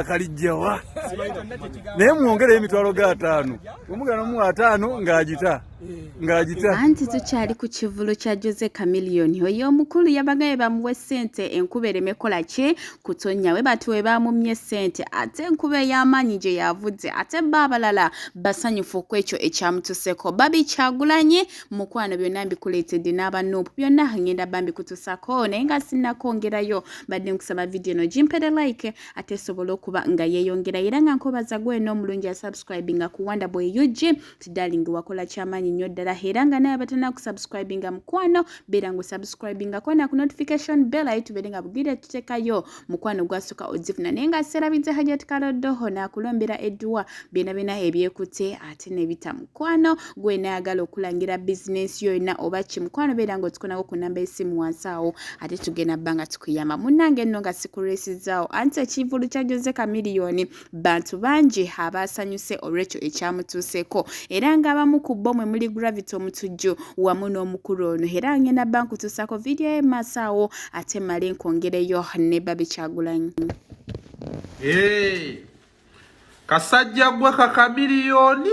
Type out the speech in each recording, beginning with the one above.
Kalijjawa naye mwongereyo emitwalo ga 50, omugana omu 50 ng'agita ng'agita. Anti tukyali ku kivvulu kya Jose Chameleone. Oyo omukulu yabagaye bamuwe ssente enkuba ereme kola ki kutonnya. We bati we bamummye ssente, ate enkuba ey'amaanyi gye yavudde, ate bo abalala basanyufu ku ekyo ekyamutuseko. Barbie Kyagulanyi mukwano, byonna mbikuleetedde n'aba NUP, byonna ngenda ba mbikutusako. Naye nga sinnakwongerayo, mbadde nkusaba vidiyo eno gimpere like, ate esobole okuba nga yeeyongera. Era nga nkobaza gweno omulungi asubscribinga ku Wonder Boy UG ti darling, wakola kyamaanyi nnyo ddala. Era nga naye abatana kusubscribinga, mukwano, beera nga osubscribingako na ku notification bell, aye tubeere nga bugire tuteekayo mukwano gwasooka ozifuna. Naye nga serabidde Hajat Kaloddoho naakulombera edduwa, byonna byonna ebyekutte ate nebita. Mukwano gwe nayagala okulangira bizinensi yonna oba ki, mukwano, beera nga otukonako ku namba y'essimu wansi awo, ate tugenda bba nga tukuyamba. Munnange nno nga sikulwesizaawo, anti ekivvulu kya Jose Chameleone, bantu bangi abasanyuse olw'ekyo ekyamutuuseeko, era ng'abamu ku bo mwe muli Gravity Omutujju wamu n'omukulu ono. Era ngenda bba nkutuusaako vidiyo ye maaso awo, ate male nkwongereyo ne Barbie Kyagulanyi. Hey, kasajja gwe kakamiliyoni,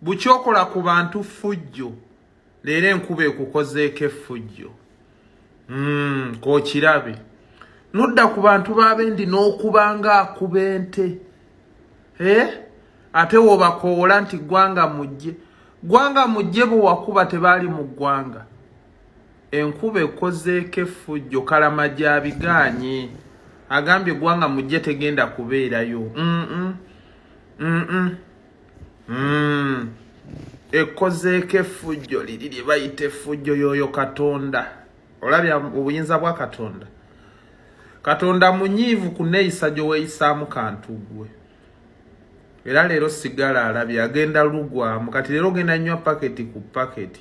bukyokola ku bantu ffujjo, leero enkuba ekukozeeko effujjo. K'okirabe nodda ku bantu babendi n'okuba nga akuba ente, eh? Ate wobakoowola nti ggwanga mujje, ggwanga mujje, bwe wakuba tebaali mu ggwanga. Enkuba ekozeeko effujjo, kalama gyabigaanye, agambye eggwanga mujje tegenda kubeerayo. Ekozeeko effujjo liri lye bayita effujjo. Yoyo Katonda, olabye obuyinza bwa Katonda. Katonda munyiivu ku neeyisa gye weeyisaamu kantu ggwe. Era leero sigala alabye agenda lugwamu. Kati leero ogenda nywa paketi ku paketi,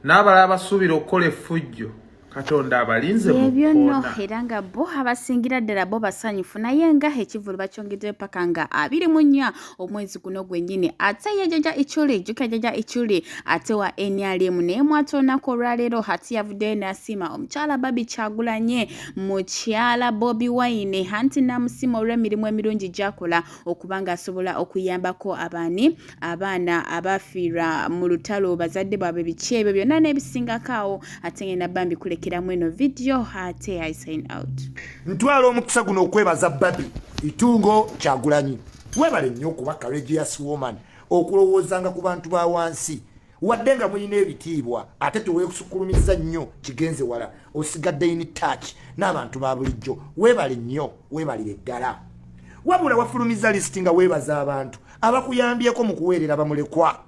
n'abalala basuubira okukola effujjo, Katonda abalinze. Ebyo nno, era nga bo abasingira ddala bo basanyufu. Naye nga ekivvulu bakyongeddeyo paka nga 24 omwezi guno gwennyini. Ate ye Jjajja Ichuli, jjuka Jjajja Ichuli ate wa NRM, naye mwate olunaku olwaleero ate yavuddeyo n'asiima omukyala Barbie Kyagulanyi, mukyala Bobi Wine, anti n'amusiima olw'emirimu emirungi gy'akola okuba ng'asobola okuyambako abaani abaana abafiirwa mu lutalo bazadde baabwe, biki ebyo byonna n'ebisingako awo. Ate ngenda bambi kulekeramu eno vidiyo, ate I sign out. Ntwala omukisa guno okwebaza Barbie Itungo Kyagulanyi. Webale nnyo okuba courageous woman, okulowoozanga ku bantu ba wansi. Wadde nga mulina ebitiibwa, ate teweesukulumiza nnyo kigenze wala, osigadde in touch n'abantu ba bulijjo. Weebale nnyo, weebalire ddala. Wabula wafulumiza lisiti nga weebaza abantu abakuyambyeko mu kuweerera bamulekwa.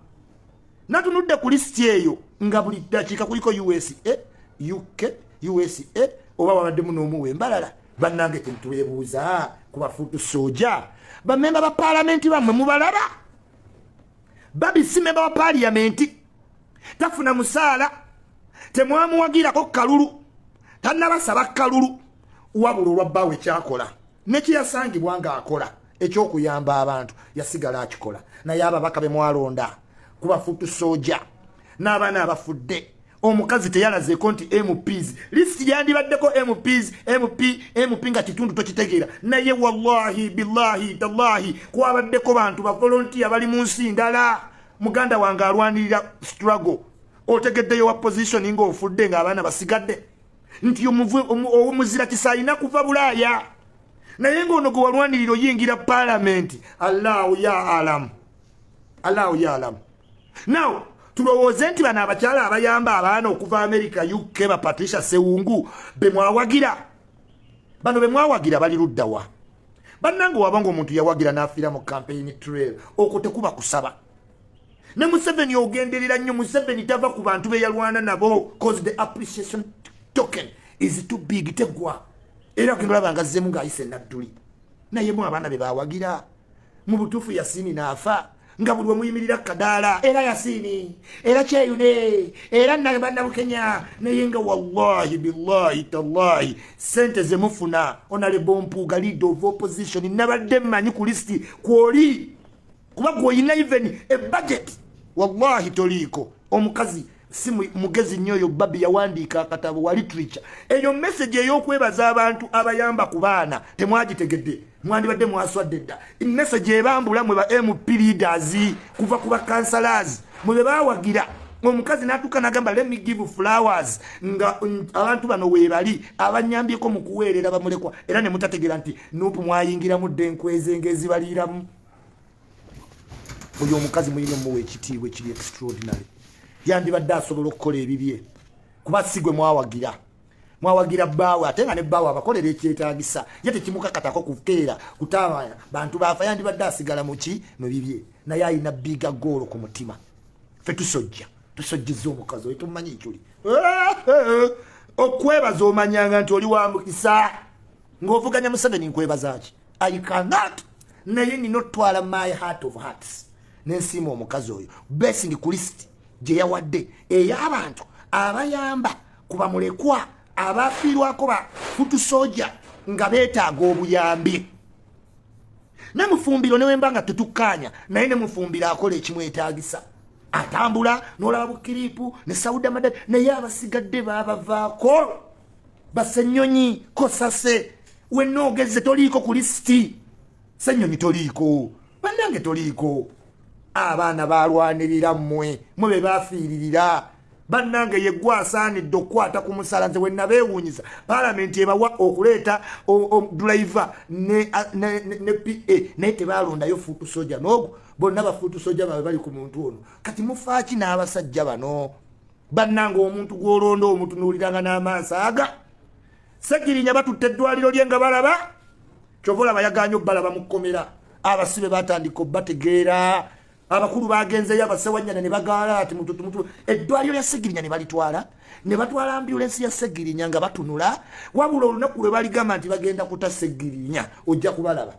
Natunudde ku lisiti eyo nga buli ddakiika kuliko USA, UK, USA, oba wabaddemu n'omuwa embalala. Bannange, tentubeebuuza ku ba foot soldier, bamemba ba paalamenti bammwe mubalaba. Barbie si memba wa paaliyamenti, tafuna musaala, temwamuwagirako kalulu, tannabasaba kalulu, wabula olwa bbaawe kyakola nekyeyasangibwa ng'akola ekyokuyamba abantu, yasigala akikola. Naye ababaka be mwalonda ku ba foot soldier n'abaana abafudde, omukazi teyalazeeko nti MPs list yandibaddeko MPs, MP, MP, nga kitundu tokitegeera. Naye wallahi, billahi, tallahi, kwabaddeko bantu ba volunteer bali mu nsi ndala. Muganda wange alwanirira struggle, otegeddeyo wa position ng'ofudde ng'abaana basigadde nti omuzira kisa alina kuva Bulaaya, naye ng'ono gwe walwanirira oyingira paalamenti. Allahu ya alamu, Allahu ya alamu. Now tulowooze nti bano abakyala abayamba abaana okuva America, UK, ba Patricia Sewungu bemwawagira, bano bemwawagira bali luddawa? Bannange, waba nga omuntu yawagira n'afiira mu campaign trail, okwo tekuba kusaba. Ne Museveni ogenderera nnyo. Museveni tava ku bantu be yalwana nabo, cause the appreciation token is too big, tegwa. Era ogenda olaba nga azzemu ng'ayise nadduli. Naye mu abaana be bawagira mu butuufu, Yasiini n'afa nga buli wemuyimirira kadaala, era Yasiini, era Kyeyune, era Bannabukenya. Naye nga wallahi, billahi, tallahi, sente zemufuna. Honorable Mpuuga, leader of opposition, nabadde mmanyi ku lisiti kwoli, kuba gweolina even a budget, wallahi toliiko. Omukazi Si mugezi nnyo oyo Babi, yawandiika akatabo wa literature. Eyo message ey'okwebaza abantu abayamba ku baana temwagitegedde, mwandibadde mwaswadde dda. Message ebambula mwe ba MP leaders, kuva ku ba councillors, mwe be bawagira omukazi n'atuuka n'agamba, "Let me give flowers," nga abantu bano weebali abanyambyeko mu kuweerera bamulekwa, era ne mutategeera nti NUP mwayingiramu dda enkweze ng'ezibaliiramu. Oyo omukazi mulina omuwa ekitiibwa ekiri extraordinary. Yandibadde asobola okukola ebibye, kuba si gwe mwawagira, mwawagira bbaawe, ate nga ne bbaawe abakolera ekyetaagisa, ye tekimukakatako kukeera kutaabaya bantu baafa. Yandibadde asigala muki mu bibye, naye ayina bigger goal ku mutima. Ffe tusojja, tusojjeza omukazi oyo, tumanyi ekyuli okwebaza. Omanyanga nti oli wa mukisa ng'ovuganya Museveni. Nkwebaza ki? I cannot, naye nina otwala my heart of hearts nensiima omukazi oyo basing ku list gye yawadde ey'abantu abayamba ku bamulekwa abafiirwako ba foot soldier nga beetaaga obuyambi. Ne Mufumbiro, newemba nga tetukkaanya naye, ne Mufumbiro akola ekimwetaagisa, atambula n'olaba bukiripu ne Sauda Madad, naye abasigadde baabavaako. Basenyonyi kosase wenna ogeze, toliiko ku lisiti. Senyonyi toliiko, bannange, toliiko. Abaana balwanirira mmwe, mwe be bafiiririra. Bannange, yeggwe asaanidde okukwata ku musala. Nze wennabeewuunyiza, paalamenti ebawa okuleeta driver ne PA, naye tebalondayo foot soldier n'ogwo. Bonna ba foot soldier babe bali ku muntu ono. Kati mufaaki n'abasajja bano? Bannange, omuntu gw'olonda omutunuuliranga n'amaaso aga. Segirinya batutte eddwaliro lye nga balaba, kyova olaba yaganye obbalaba mu kkomera. Abasibe batandika obbategeera, abakulu bagenzeyo, abasewanyana ne bagaala ati mututu eddwaliro lya Segirinya ne balitwala, ne batwala ambulensi ya Segirinya nga batunula. Wabula olunaku lwe baligamba nti bagenda kuta Segirinya, ojja kubalaba.